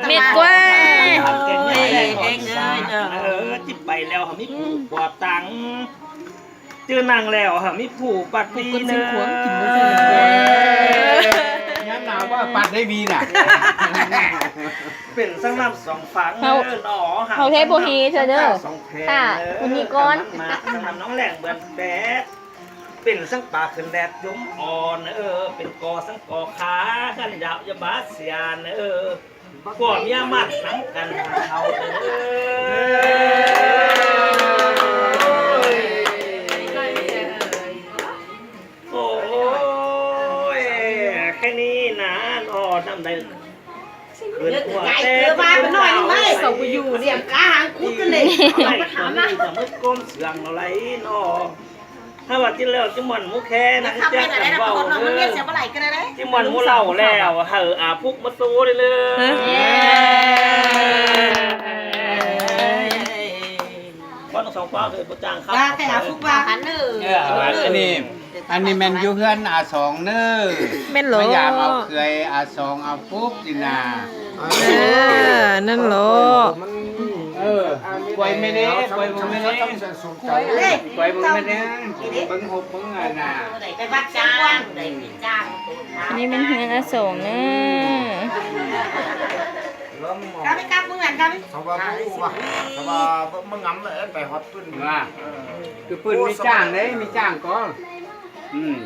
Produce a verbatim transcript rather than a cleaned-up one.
เม็ดกล้วย เออ จิบไปแล้ว มีผู้กว่าตัง จื้อนั่งแล้ว มีผู้ปัดดีเนอะ ย้ำหนาวว่าปัดได้วีน่ะ เป็นสังน้ำสองฝั่ง เขา เนอะ เขาเทพโพฮีเธอเด้อ สองแพร่ ค่ะ เนอะ คุณนิกร มาสังน้ำน้องแหล่งเบือนแปด เป็นสังป่าขึ้นแดดยมอ่อน เออ เป็นกอสังกอขา กันยาวอยาบาเสียน เออ พวกเมียมันหนังกันเขา เออ โอ้ย แค่นี้นะ นอนน้ำใด เกิดหัวแตก เออ ว่าไปหน่อยนึงเว้ย เขาไปอยู่เนี่ย กล้าหางคุดกันเลย ไม่ มันถามนะ สมมติก้มเสืองอะไรเนาะ ถ้าว่ากินแล้วจิมอนหมูแค่นั้น เดี๋ยวขับไปไหนได้นะ แจ้งกันเว้า คนนอนมันเมียเสียเมื่อไหร่ก็ได้เลย จิมอนหมูเหล้าแล้ว เฮาอาพุกมาสู้ได้เลย ฮะ เย้ ว่าต้องสองฟ้าเถอะ บ่จ้างครับ ว่าแค่อาพุกว่า หันเนอะ เออ อันนี้ อันนี้แม่นอยู่เฮือนอาสองเนอะ แม่นเหรอ มายามเอาเขยอาสองเอาปุ๊บนี่นา เออ นั่นเหรอ เออ ปล่อยแม่เน่ ปล่อยแม่เน่ ปล่อยแม่เน่ เบิ่งหบเบิ่งอ่ะนะ ไปวัดจ้าง อันนี้แม่นเฮือนอาสองเนอะ กลับไปกลับเมืองกัน เขาว่าบ่ฮู้ว่า เขาว่าบ่ บ่งำเลย ไปฮอดปื้น ว่า เออ คือปื้นมีจ้างเด้ มีจ้างก็ อืม